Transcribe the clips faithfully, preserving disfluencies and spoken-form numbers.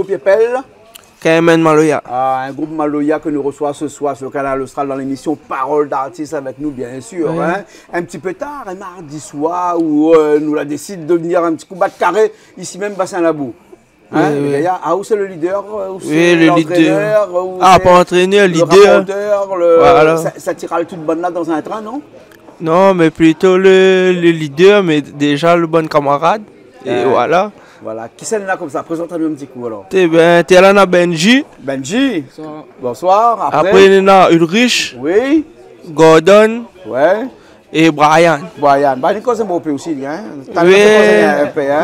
Group i apèl K M N Maloya. Ah, un groupe maloya que nous reçoit ce soir sur le Canal Austral dans l'émission Parole d'artiste avec nous, bien sûr, hein. Un petit peu tard, un mardi soir, où, euh, nou la désid de venir un petit coup bat carré ici même, Bassin Labou. Hein, oui, oui. D'ailleurs, ah, ou c'est le leader, euh, ou c'est l'entraîneur, ou c'est le raconteur, le... Ah, pas entraîneur, leader. Voilà. Ça, ça tire tout le bann-la dans un train, non ? Non, mais plutôt le, le leader, mais déjà le bon camarade. Et voilà. Voilà. Kisa néna konmsa ? Prézant anou un petit coup, alors. Té, ben, té la, na Benji. Benji. Bonsoir. Bonsoir. Après ? Après, néna Ulrich. Oui. Gordon. Ouais. É Brian. Brian. Brian, i koz in bonpé osi, li, hein. Oui,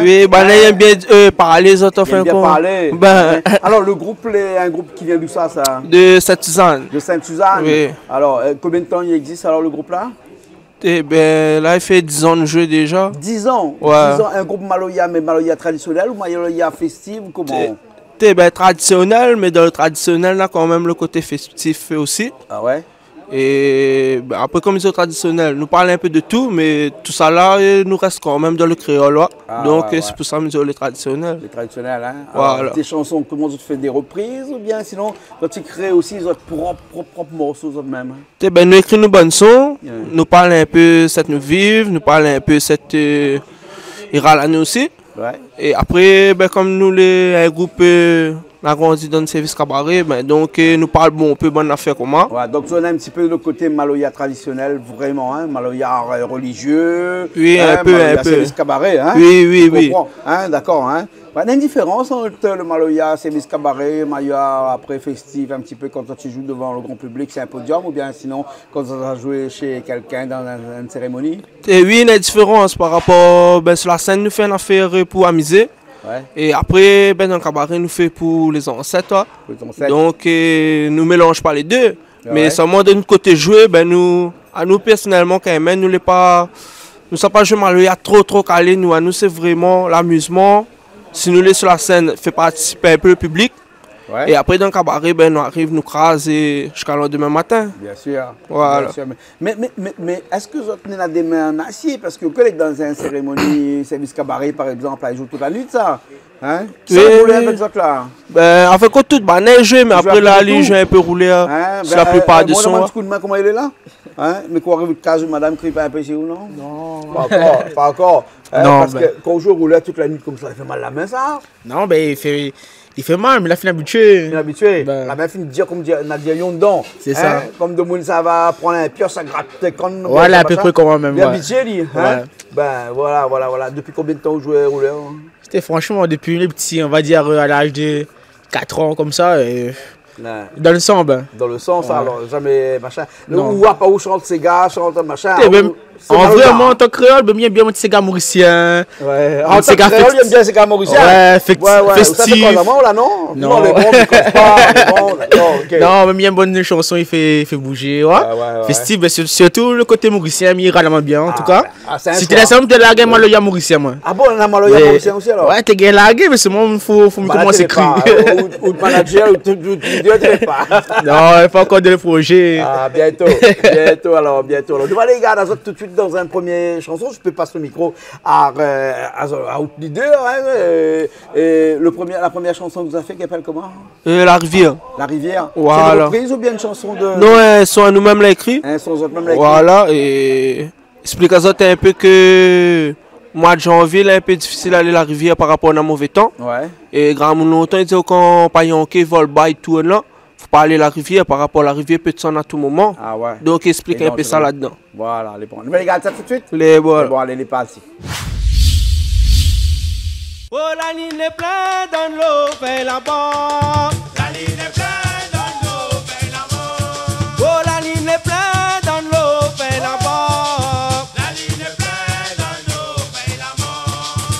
oui, ben, néna i èm bien, euh, parlé, zot, an fin de kont. I èm bien parlé. Ben. Alors, le groupe, les, un groupe qui vient d'où ça, ça ? De Sainte-Suzanne. De Sainte-Suzanne. Oui. Alors, euh, combien de temps il existe, alors, le groupe-là ? Eh ben, la, i fé dizan nou zoué déja. Dizan ? Ouais. Dizan, un groupe maloya, mais maloya traditionnel ou maloya festif, ou koman ? Té, té, ben, traditionnel, mais dans le traditionnel, na kan mèm le koté festif osi. Ah ouais ? É, ben, apré, konm i di traditionnel, nou parl in pé de tout, mé tousala, é, nou rès kan mèm dan le kréol, ouais. Ah, ouais, ouais. Donk, é, sé pou sa mi di le traditionnel. Le traditionnel, hein. Voilà. Alors, des chansons, koman zot i fé, des reprises, oubien sinon, zot i kré osi zot prop, prop, prop morso, zot mèm, hein ? Té, ben, nou ékri nout bann son, nou parl in pé sak nou viv, nou parl in pé sak, euh, i ral anou osi. Ouais. É apré, ben, konm nou lé in group, euh, nou la grandi dan le sèrvis kabaré, ben, donk, euh, nou parl bonpé bann afèr koman. Ouais, donc, on a un petit peu le côté maloya traditionnel, vraiment, hein, maloya, euh, religieux, hein, maloya service cabaret, hein. Oui, un peu, un peu. Oui, oui, oui. Je comprends, hein, d'accord, hein. Ouais, néna une différence entre le maloya service cabaret, maloya après festif, un petit peu quand tu joues devant le grand public, c'est un podium, ou bien sinon quand tu vas jouer chez quelqu'un dans un, une cérémonie ? É oui, néna diférans par rapor, ben, sur la scène, nou fé in afèr pou amizé. Ouais. É apré, ben, dan kabaré, nou fé pou lé zansèt, koi. Pou lé zansèt. Donk, euh, nou mélanz pa lé dé. Ah ouais. Mé sèlman dan nout koté zoué, ben, nou, anou, pèrsonèlman, kan mèm, nou lé pa, nou sa pa zoué maloya tro, tro kalé, nou. Anou, sé vréman lamizman. Si nou lé sur la scène, fé partisip in pé le piblik. Ouais. É apré, dan kabaré, ben, nou ariv, nou kraz, é ziska landemin matin. Bien sûr. Voilà. Bien sûr. Mais, mais, mais, mais, mais èske zot néna dé min an asié ? Parske kan ou lé dan in sérémoni service cabaret, par exemple, i zoué tout la nuit, sa. Hein ? Oui, oui. Sa i roul avèk zot la. Ben, an fin de kont, tout bann i zoué, mé apré, la, li zoué in pé roulèr, hein, sur la plupart des sons, hein. Bin, euh, mwin, la, mon koudmin, koman i lé la ? Hein ? Mé kan ou ariv out kaz, madam i kri pa in pé si ou, non ? Non. Pa ankor, pa ankor. Hein, non, parske kan ou zoué roulèr tout la nuit konmsa, i fé mal la min, sa. Non, ben, i fé, i fé mal, mé la fine abitié. Fine abitié. Ben. La min fine dir, konm dir, na dir, yon dan. Sé sa. Hein ? Konm demoun, sa va pran in pièr, sa grat, kan, voilà, machin. À peu près koman mèm, ouais. Li lé abitié, li, hein ? Ouais. Ben, voilà, voilà, voilà. Dopi konbien d'tan ou zoué roulèr, hein ? Té, franchman, dopi lé pti, on va dire, euh, à l'âge de quatre ans, konmsa, euh, dan le san, ben. Ouais. Dan le san, sa, alor, zamé, machin. Non. Ou apa ou shant séga, shant, machin, ou, sé maloya. Té, ben, an vré, mwin, an tan ke kréol, ben, mi èm bien mon ti séga morisien. Ouais. An tan ke kréol, ou èm bien séga morisien. Ouais, festi-, ouais, ouais. Ou sa fé koi, la, non ? Non. Non, lé bon, mé koi pa, lé bon, dakor, ok. Non, mé mi èm bann shanson i fé, i fé bouzé, ouais. Ouais, ouais, ouais. Festif, ben, sir-, sirtou le koté morisien, mi ral amwin bien, an tou ka. Ah, ouais. Ah, sé in swa. Si té lès amwin, té larg in maloya morisien, mwin. Ah bon, na maloya morisien osi, alor ? Ouais, té gingn largé, mé solman, fo, fo mi komans ékri. Ou, ou manager, ou tout, tout, tout, tout, tout, pa. Non, i fo ankor dé projé. Ah, bientôt, bientôt, alor, bientôt. Alor, nou va alé gard azot tout de suite dans un premier chanson. Je peux passer le micro à, euh, à, à out leader, hein, euh, et le premier, la première chanson que vous avez fait, qui s'appelle comment ? Euh, La Rivière. La Rivière. Voilà. C'est une reprise ou bien une chanson de... Non, euh, son anou mèm la ékri. Hein, son zot mèm la ékri. Voilà, é Ésplik azot in pé ke mwa de janvié la, in pé difisil alé La Rivière par rapor na mové tan. Ouais. É gramoun lontan i di, kan pa yanké vol ba i tourn la, fo pa alé La Rivière par rapor La Rivière i pé désann a tout moman. Ah ouais. Donk, ésplik in pé sa ladan. Voilà, lé bon. Nou va alé gard sa tout de suite. Lé bon. Lé bon, alé, lé parti. Oh, la line lé plin dan lo, fé laba. La line lé plin dan lo, fé laba. Oh, la line lé plin dan lo, fé laba. La line lé plin dan lo, fé laba.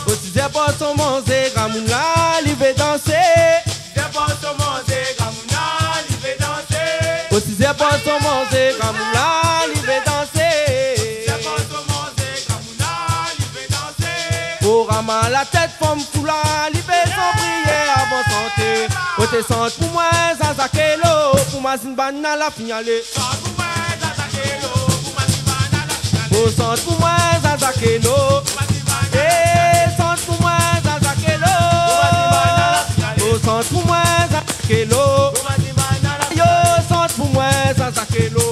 O sizèr por son manzé, gramoun la li vé dansé. Sizèr por son manzé, gramoun la li vé dansé. O sizèr por son manzé, gramoun la li vé dansé. Sizèr por son manzé, gramoun la li vé dansé. O rama la tèt fanm fou la, li fé son priyèr avan santé. O té sant pou mwin, Zaza Kelo, pou mazine banna la fini alé. Sant pou mwin, Zaza Kelo, pou mazine banna la fini alé. O sant pou mwin, Zaza Kelo, pou mazine banna la fini alé. É, sant pou mwin, Zaza Kelo. Yo, sant pou moin, Zaza Kelo. Yo, sant pou moin, Zaza Kelo.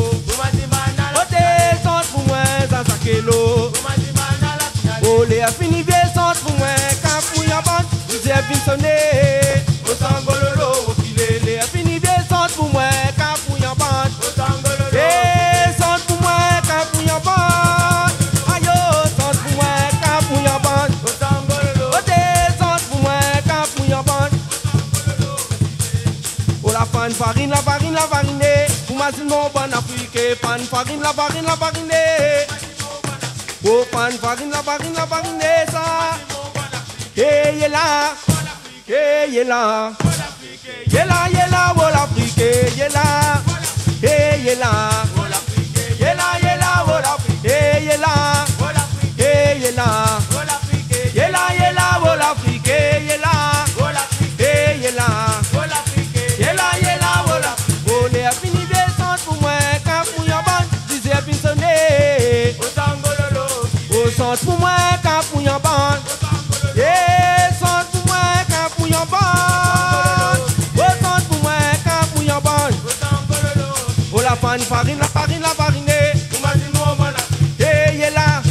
Oté, sant pou moin, Zaza Kelo. O, lèr fini, vié sant pou moin, kaf pou yanbann, diz èr fine soné. O, sangololo, o, filé, lèr fini, vié sant pou moin, kaf pou yanbann. É, sant pou moin, kaf pou yanbann. Ayo, sant pou moin, kaf pou yanbann. Oté, sant pou moin, kaf pou yanbann. O, la fann farine, la farine, la farine. Pou mazin mon bann Afriké, fann farine, la farine, la farine. O, fann farine, la farine, la farine, sa. É, yé la. É, yé la. Yé la, yé la, o Lafrik, é, yé la. É, yé la. Yé la, yé la, o Lafrik, é, yé la. É, yé la. Yé la, yé la, o Lafrik, é, yé la. É, yé la. Yé la, yé la, o Lafrik. O, lèr fini, vié sant pou moin, kaf pou yanbann, diz èr fine soné. O, sant pou moin, kaf pou yanbann. É, sant pou moin, kaf pou yanbann. O, sant pou moin, kaf pou yanbann. O, la fann farine, la farine, la farine. É, yé la.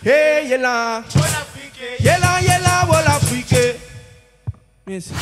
É, yé la. Yé la, yé la, o Lafrik. Mèrsi.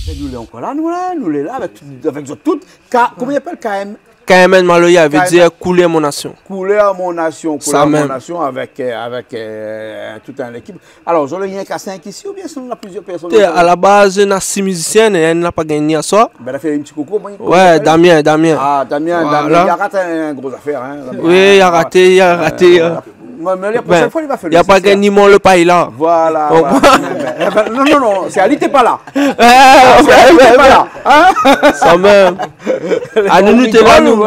É nou lé ankor la, nou la, nou lé la avèk tout, avèk zot tout. Ka-, koman i apèl, K M? K M N Maloya, vé dir Koulèr mon nasion. Koulèr mon nasion, Koulèr mon nasion, avèk, euh, avèk, euh, tout in lékip. Alor, zot lé rienk a sink isi oubien sinon na plizièr pèrsone ankor ? Té, a la baz, na sis mizisien, é inn la pa gingn ni aswar. Bin, la fé in ti koukou, bon, koman i apèl ? Damien, Damien. Ah, Damien, Damien, li la rat in gro zafèr, hein, Damien. Oui, li la rat, li la rat. Voilà. Mé, mé la proshèn foi, li va fé, li la pa gingn ni mon lo pay la. Voilà, voilà. Non, non, non, sé ali té pa la. Ah, sé ali té pa la. Hein ? Sa mèm. Ah, nou, nou té la, nou.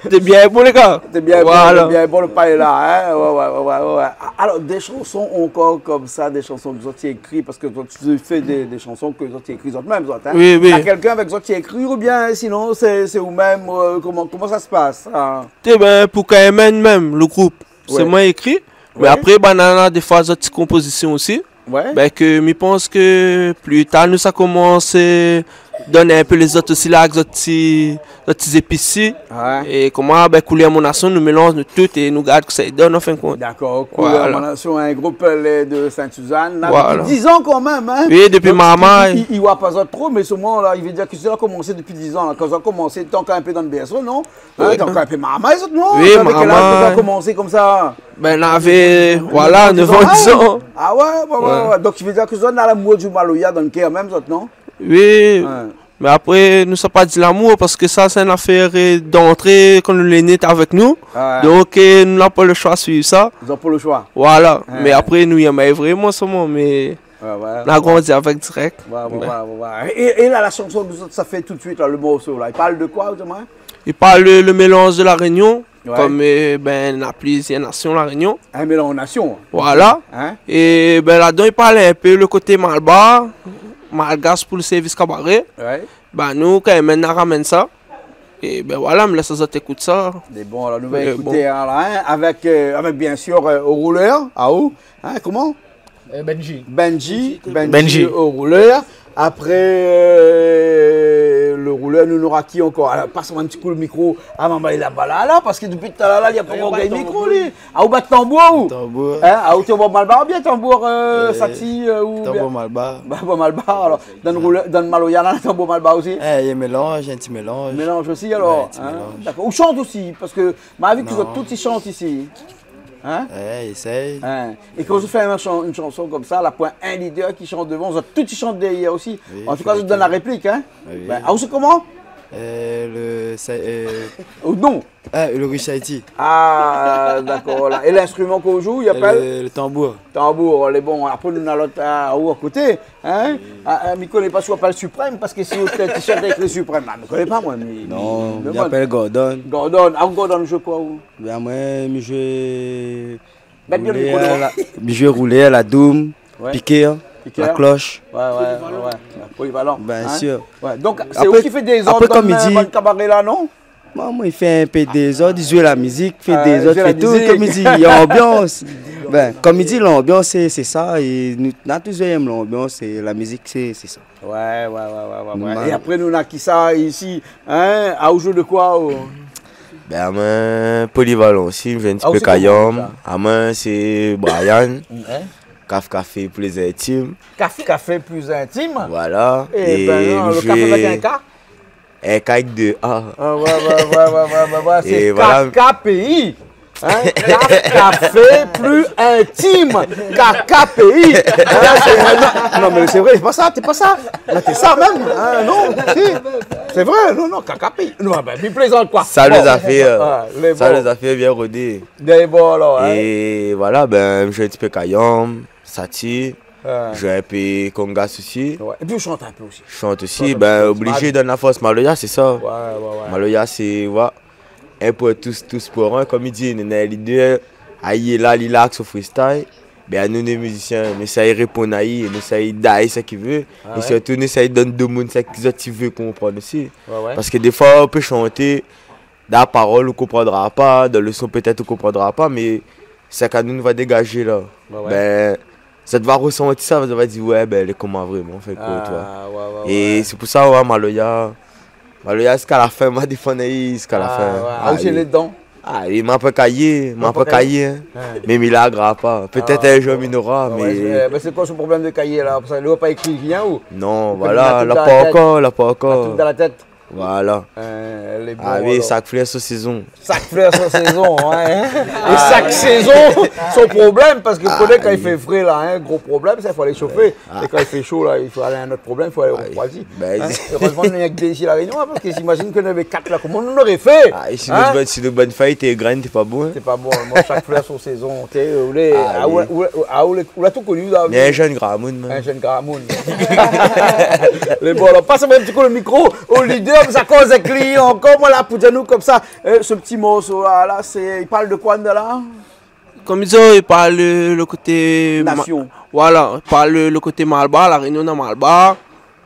Té bien bon, lé gars. Té bien bon, té bien bon, lo pay la, hein. Ouais, ouais, ouais, ouais, ouais. Alor, dé shanson ankor konmsa, dé shanson ke zot i ékri, parske zot i fé dé, dé shanson ke zot i ékri zot mèm, zot, hein. Oui, oui. Na kèlkin avèk zot i ékri oubien sinon sé, sé ou mèm, euh, koman, koman sa i spas, hein ? Té, bin, pou K M N mèm, lo group, sé moin i ékri. Ouais. Mé apré, banna, défoi, zot ti konpozision osi. Ouais. Bin, ke mi pans ke pli tar, nou sa komans, euh, donn in pé lézot osi la, avèk zot ti, zot ti zépis. Ouais. É koman, bin, Koulèr mon nasion, nou mélanz nou tout é nou gard kosa i donn, an fin de kont. Dakor, Koulèr mon nasion, in group, euh, de Sainte-Suzanne, la, dopi diz an kan mèm, hein. Oui, dopi marmay. Donk, i, i, i voi pa zot tro, mé solman la, i vé dir ke sa la komans dopi diz an, la, kan zot la komans, té ankor in pé dan lo bèrso, non ? Hein, té ankor in pé marmay, zot, non ? Oui, marmay. Zot lavé kèl az kan zot la komans konmsa ? Bin, navé, voilà, nèf an, diz an. Ah ouais, ouais, ouais. Donk, i vé dir ke zot na lamour di maloya dan lo kèr mèm, zot, non ? Oui. Ouais. Mé apré, nou sa pa di lamour, parske sa, sé in afèr, euh, d'antré, kan nou lé né, té avèk nou. Ouais. Donk, euh, nou na pa lo shoi suiv sa. Zot na pa lo shoi. Voilà. Ouais. Mé apré, nou i èm vréman, solman, mé nou la grandi avèk dirèk. Ouais, ouais, ouais, ouais. É, é la, la shanson ke zot sa fé tout suit la, lo morso la, i parl de koi, ou di amoin ? I parl de lo mélanz de La Rényon, kom, euh, bin, na plizièr nasion La Rényon. In mélanz nasion. Voilà. Hein ? É bin, ladan, i parl in pé lo koté malbar, malgash pou lo sèrvis kabaré. Ouais. Bin, nou, K M N, nou la ramenn sa. É bin voilà, mi lès azot ékout sa. Mé bon, alor, nou va ékouté, hein, la, hein, avèk, euh, avèk, bien sir, euh, o roulèr, aou, hein, koman ? Euh, Benji. Benji, Benji. Benji o roulèr. Apré, euh, lo roulèr, nou nora ki ankor ? Alor, pas amoin in ti kou lo mikro a marmay laba la, la, parske dopi talèr la, li la pa gingn mikro, li. Ah, ou bat tanbour, ou ? Tanbour. Hein, ah, ou té tanbour malbar oubien tanbour, euh, saxi, euh, ou bien ? Tanbour malbar. Tanbour malbar, alor. Dan lo roulèr, dan lo maloya la, tanbour malbar osi ? Eh, i mélanz, in ti mélanz. Mélanz osi, alor, hein ? Ouais, in ti mélanz. Dakor. Ou shant osi, parske ma vi ke zot tout i shant isi. Hein ? Eh, éséy. Hein. É kan zot i fé in shan-, in shanson konmsa, la poin in lidèr ki shant dovan, zot tout i shant dèrièr osi. Oui, fo ke... An tou ka, zot i donn la réplik, hein ? Oui. Bin, ah, ou sé koman ? Euh, le, sé, euh... Oh, non. Ah, le Rich Haïti. Ah, dakor, voilà. É linstriman ke ou zoué, i apèl ? Le, le tanbour. Tanbour, lé bon. Apré, nou na lot, ah, ou a koté, hein ? Oui. Ah, ah, mi koné pa si ou apèl Suprême, parske si out t-shirt lé ékri Suprême, ah, mi koné pa, moin, mé... Non, mi apèl Gordon. Gordon. Ah, Gordon, zoué koi, ou ? Bin, moin, mi zoué... Mèt bien lo mikro dovan. Roulèr, la, mi zoué roulèr, la doum, pikèr, la klosh. Ouais, ouais, ouais, ouais. Polivalan. Bien sir. Ouais, donk, sé ou ki fé dézord dan, euh, bann kabaré la, non ? Apré, kom i di, moin, moin, i fé in pé dézord, i zoué la mizik, fé dézord, zoué la mizik, fé tout, kom i di, i anbians. Ben, konm i di, lanbians, sé, sé sa, é nou, nou la touzour èm lanbians, é la mizik, sé, sé sa. Ouais, ouais, ouais, ouais, ouais, ouais. Normal. É apré, nou na kisa isi, hein ? Aou i zoué de koi, ou ? Ben, amoin, polivalan osi, mi zoué in ti pé kayanm. Aou, sé koman, sa ? Amoin, sé Brian. Hein ? Kaf Kafé pli intim. Kaf Kafé pli intim ? Voilà. Eh ben non, le kaf avèk in K ? É K avèk dé A. Ah, ouais, ouais, ouais. É voilà. Sé K K P I. Hein ? Kaf Kafé pli intim. K K P I. Hein, sé, non, non, mé sé vré, sé pa sa, sé pa sa. Mé sé sa mèm, hein, non, si. Sé vré, non, non, K K P I. Non, ben, mi plézant, koi. Sa, bon, lé zafèr, ah, lé sa, bon. Lé zafèr bien rodé. Lé bon, alor, hein. É voilà, ben, mi zoué in ti pé kayanm, sati. Ah. Zoué in pé kongas osi. Ouais. Épi ou shant in pé osi. Shant osi, shant in pé osi. Ben, oblizé, mal, donn la fors maloya, sé sa. Ouais, ouais, ouais. Maloya, sé, ouais, in pou tous, tous pou in, konm i di, néna lidé, ayi, la, li la, avèk son freestyle. Ben, anou, lé mizisien, nou éséy réponn ayi, nou éséy di ayi sak i vé. Ah ouais. É sirtou, nou éséy donn domoun sak zot i vé konprann osi. Ouais, ouais. Parske défoi, ou pé shanté, dan la parol, ou konprandra pa, dan le son, pétèt, ou konprandra pa, mé sak anou, nou va dégazé la. Ouais, ouais. Ben, zot va resanti sa, zot va di, ouais, ben, lé koman vréman, an fèt, koi, ou oi. Ah, ouais, ouais, ouais. É sé pou sa, ouais, maloya, maloya, ziska la fin, ma défann ali ziska la fin. Ah, ouais. Ah, ou sé lé dan. Ah, é ma pa kayé, ma pa kayé, hein. Ouais. Mé mi la grav pa. Pétèt in zour, mi nora, mé... Ah ouais, mé, mé sé koi son problèm de kayé, la ? Parske li la pa ékri rien, ou ? Non, voilà, la pa ankor, la pa ankor. Ou koné, la tout dan la tèt. La tout dan la tèt. Voilà. Euh, lé bon, ah oui, alor. Sak flèr son sézon. Sak flèr son sézon, hein. Ah, sak sézon, son problèm, parske ou koné, kan i fé fré, la, hein, gro problèm, sa, i fo alé shofé. Ah. É kan i fé sho, la, i fo alé in not problèm, i fo alé o Kroizi. Ah oui. Hein ? Ben, erèzman, nou néna ke dé isi La Rényon, hein, parske imazine ke nou navé kat, la, koman nou noré fé ? Ah, é si nou, si nou bann fèy té grin, té pa bon, hein ? Té pa bon, moin, sak flèr son sézon, té, ou lé, ah, ou, ou, ou la tout koni, la. Mé in jenn gramoun, man. In jenn gramoun. Lé bon, alor, pas amoin in ti kou le mikro o lidèr, sa koz èk li ankor, moin la pou di anou konmsa, euh, se ti morso la, la, sé, i parl de koi, la ? Konm i di, i parl le, le koté ma-, nasion. Voilà, i parl le, le koté malbar, La Rényon na malbar,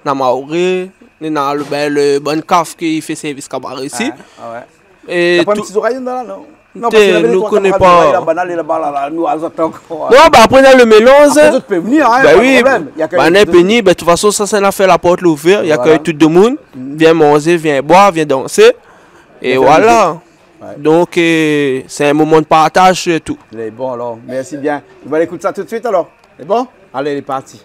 na maoré, na le, ben, le bann kaf ki fé sèrvis kabaré isi. Ah, ah ouais. É tout. Na pa in ti zorèy dan la, non ? Non, té, parske nou koné pa. Laba la, laba la, nou, azot ankor. Non, ben, apré, na le mélanz. Apré, zot i pé vnir, hein, pa de problèm. Ben oui. Na ke tout domoun. Ben, tout fason, sa, sé in afèr, la port lé ouvèr, na ke tout domoun. Voilà. Vien manzé, vien boir, vien dansé. É voilà. Vien fé la mizik. Ouais. Donk, euh, sé in moman de partaz, sirtou. Lé bon, alor. Mèrsi bien. Nou va alé ékout sa tout suit, alor. Lé bon ? Alé, lé parti.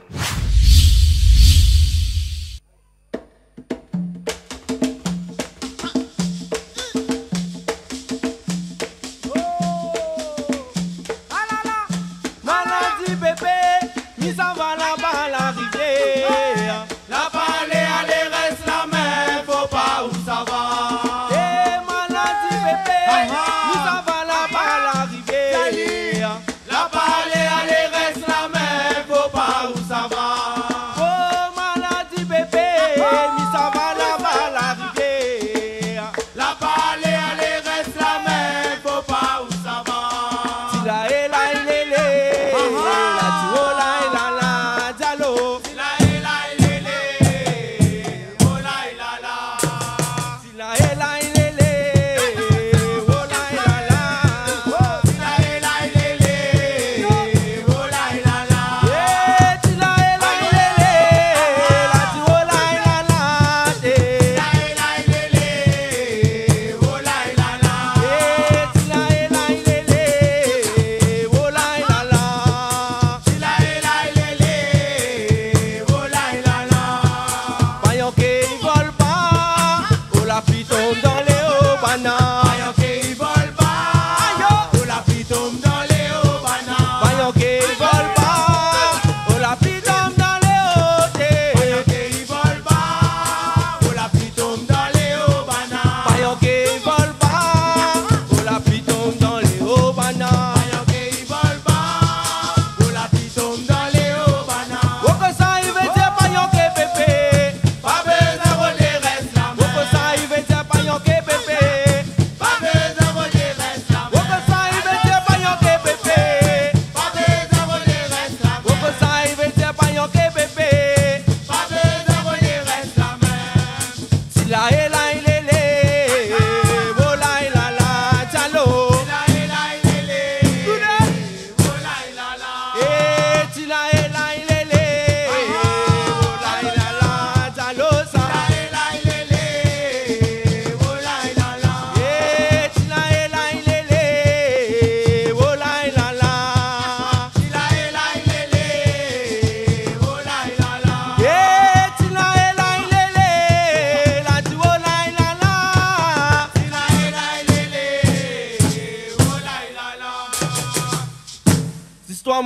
Maladi bébé, mi sava laba la rivièr. Laba lé alé, rès la mèm, fo pa ou sava. Eh, maladi bébé, mi sava laba la rivièr. Laba lé alé, rès la mèm, fo pa ou sava.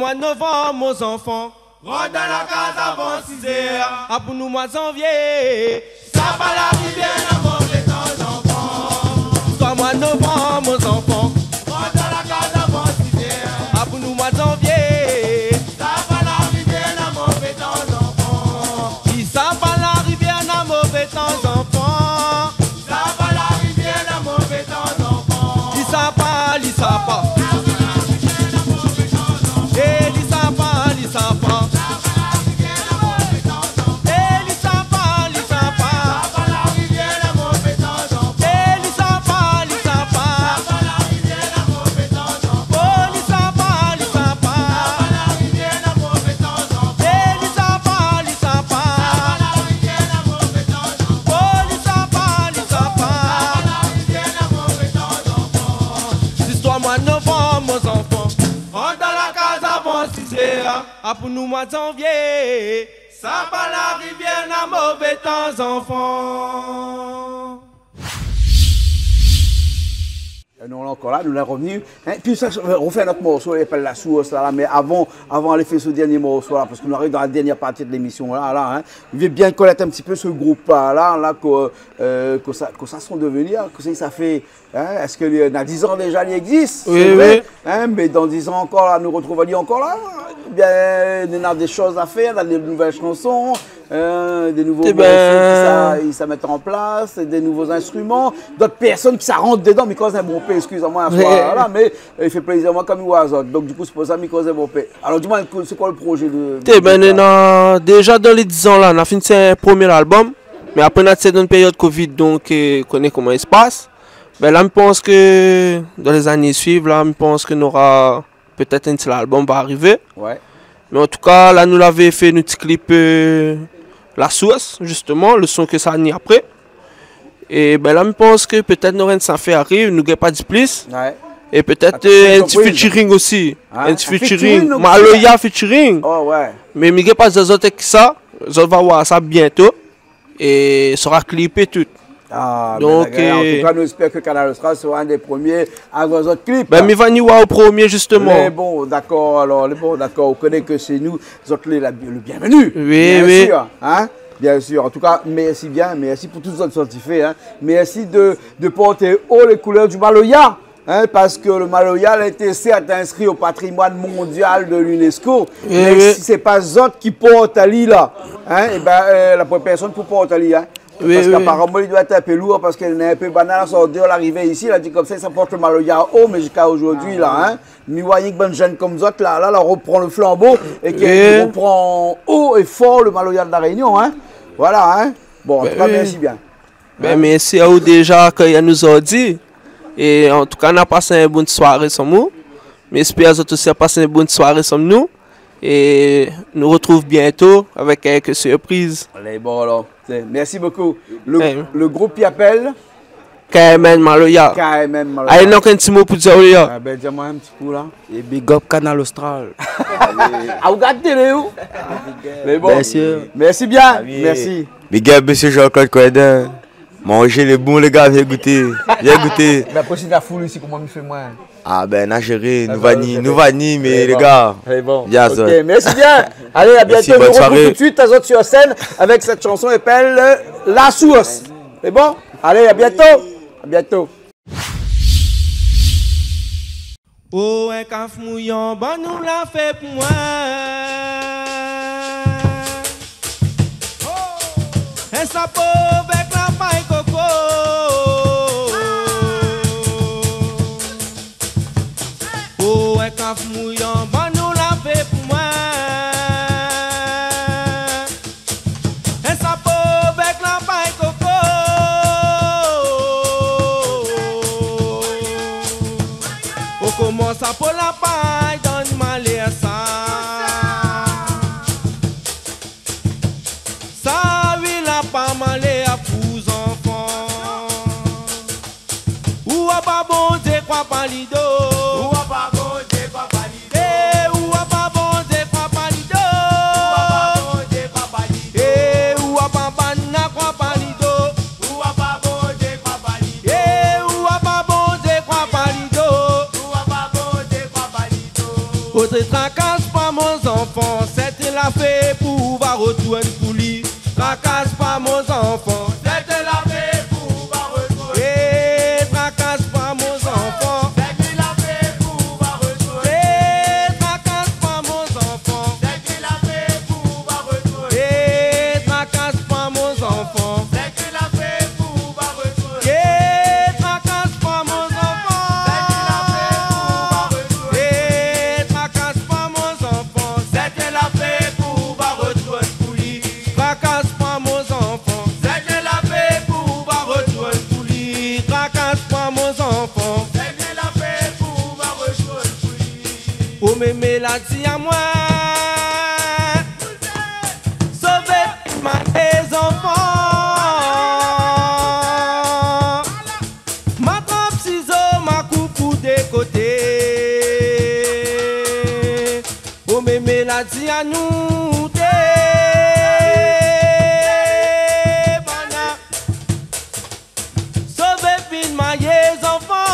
Mwa novanm, mon zanfan, rant dan la kaz avan sizèr. A pou nou, mwa zanvié, sa pa larivièr na mové tan zanfan. Zistwar mwa novanm, mon zanfan, rant dan la kaz avan sizèr. A pou nou, mwa zanvié, sa pa larivièr na mové tan zanfan. Li sa pa larivièr na mové tan zanfan. Li sa pa larivièr na mové tan zanfan. Li sa pa, li sa pa. Eh, li sa pa, li sa pa. Eh, li sa pa, li sa pa. Eh, li sa pa, li sa pa. Oh, li sa pa, li sa pa. Eh, li sa pa, li sa pa. Oh, li sa pa, li sa pa. Zistwar mwa novanm, mon zanfan, rant dan la kaz avan sizèr. A pou nou, mwa zanvié, sa pa larivièr na mové tan zanfan. É nou lé ankor la, nou la revni. Hein, pi sa, euh, rofé in ot morso, i apèl La Source la, la, mé avan, avan alé fé se dèrnié morso la, parske nou ariv dan la dèrnièr parti de lémisyon la, la, hein. Mi vé bien konèt in ti pé se group la, la, la, ke, euh, ke sa, ke sa son deveni, hein, ke sa, sa fé, hein, èske li na diz an déza li égzis, oui, sé vré, oui, hein, mé dan diz an ankor la, nou rotrouv ali ankor la. Bien, néna dé shoz a fèr, néna dé nouvèl shanson, euh, dé nouvo morso ki sa, i sa mèt an plas, dé nouvo instriman, dot pèrsone ki sa rant dedan, mi koz in bonpé, eskiz amwin, aswar la, mé, euh, i fé plézir amwin kom mi oi azot. Donk, dikou, sé pou sa mi koz in bonpé. Alor, di amwin, sé koi le projé de, de, de sa ? Ében, na, déza dan lé diz an la, na fine fé in promié album, mé apré, na ti dan in périod covid, donk, euh, koné koman i spas. Bin la, mi pans ke dan lé zané i suiv, la, mi pans ke nora pétèt in ti album va arivé. Ouais. Mé an tou ka, la, nou lavé fé nout ti klip, euh, La Source, zistoman, le son ke sa ni apré. É bin la, mi pans ke pétèt nora in ti zafèr ariv, nou gingn pa di plis. Ouais. É pétèt, euh, in ti surpriz. Featuring osi. Hein ? In ti featuring. In featuring, donk, Maloya featuring. Oh, ouais. Mé mi gingn pa di azot èk kisa, zot va oir sa bientô. É sora klipé tout. Ah, donk, bin, dakor. An tou ka, nou éspèr ke Kanal Austral sera inn dé promié avèk zot klip. Bin, mi va ni oir o promié, zistoman. Lé bon, dakor, alor, lé bon, dakor. Ou koné ke sé nou, zot lé la, le bienvenu. Oui, oui. Bien sir, hein ? Bien sir. An tou ka, mèrsi bien, mèrsi pou tout zot sort i fé, hein. Mèrsi de, de port o lé koulèr du maloya. Hein, parske le maloya la été sèrt inskri o patrimwàn mondyal de l'UNESCO, oui, mé oui, si sé pa zot ki port ali la, hein, ében, euh, la poin pèrsone pou port ali, hein. Oui, oui. Parske aparaman, li doi èt in pé lour, parske néna in pé bann la sort déor, la arivé isi, la di konmsa, sa port le maloya o, mé ziska zordi la, hein. Mi oi rienk bann jenn kom zot la, la, la ropran le flanbo é ki ropran o é for le maloya de La Rényon, hein. Voilà, hein. Bon, an tou ka, mèrsi bien. Bin, mèrsi aou déza ke ou la nou zordi. É an tou ka, nou la pas in bon swaré ansanm ou. Mi éspèr zot osi la pas in bon swaré ansanm nou. É nou rotrouv bientô avèk kèk sirpriz. Alé, bon, alor, sé, mèrsi bokou. Le, le group i apèl K M N Maloya. K M N Maloya. Alé, donk, in ti mo pou dir ali la. Ah bin, di amwin in ti kou la. É big up Kanal Austral. Ah, ou gard télé, ou ? Mé bon, mèrsi bien. Ah oui. Mèrsi. Big up, mésyé Jean-Claude Coindin. Manzé lé bon, lé gars, vien gouté. Vien gouté. Mé apré, si la foul isi, koman mi fé, mwin ? Ah bin, na zéré, nou va ni, nou va ni, mé lé gars, vien azot. Ok, mèrsi bien. Alé, a bientô. Mèrsi, bonne soirée. Nou rotrouv tout suit azot sur sèn avèk sèt shanson i apèl, euh, La Source. Sé bon ? Alé, a bientô. A bientô. Oh, in kaf mouyan, bann ou la fé pou mwin. In sapo avèk la pay koko. Oh, in kaf mouyan, bann ou la fé pou mwin. In sapo avèk la pay koko. O koman sapo la pay dann malèr sa. Sa wi la pa malèr pou zanfan. Oua pa Bondié, kroi pa li do. Oua pa Bondié, kroi pa li do. Eh, oua pa Bondié, kroi pa li do. Oua pa Bondié, kroi pa li do. Eh, oua pa banna, kroi pa li do. Oua pa Bondié, kroi pa li do. Eh, oua pa Bondié, kroi pa li do. Oua pa Bondié, kroi pa li do. Koté trakas Retourn pou li, trakas pa mon zanfan. Sèt la fé pou va retourn. É, trakas pa mon zanfan. Sèt la fé pou va retourn. É, trakas pa mon zanfan. Sèt la fé pou va retourn. É, trakas pa mon zanfan. Sèt la fé pou va retourn. É, trakas pa mon zanfan. Sèt la fé pou va retourn. É, trakas pa mon zanfan. Sèt la fé pou va retourn pou li. Trakas pa mon zanfan. Sèt la fé pou va retourn pou li. Trakas pa mon zanfan. Sèt la fé pou va retourn pou li. O mémé la di amoin, sové ma zanfan. Ma trap sizo, ma koup ou dé koté. O mémé la di anou dé banna. Sové vin mayé zanfan.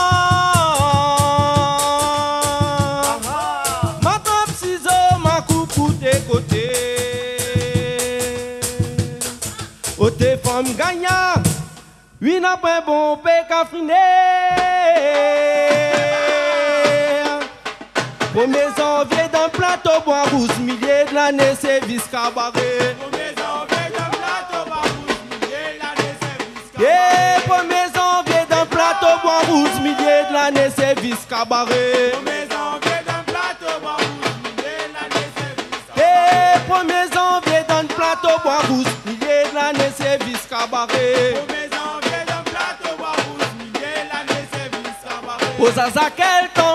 Ma trap sizo, ma koup ou dé koté. Oté fanm gagnan, wi, na pwin bonpé kafriné. Promié zanvié dan Plato Bwa Rouz, milié de lané sé vis kabaré. Promié zanvié dan Plato Bwa Rouz, milié de lané sé vis kabaré. É, promié zanvié dan Plato Bwa Rouz, milié de lané sé vis kabaré. Promié zanvié dan Plato Bwa Rouz, milié de lané sé vis kabaré. É, promié zanvié dan Plato Bwa Rouz, milié de lané sé vis kabaré. Promié zanvié dan Plato Bwa Rouz, milié de lané sé vis kabaré. O zaza, kèl tan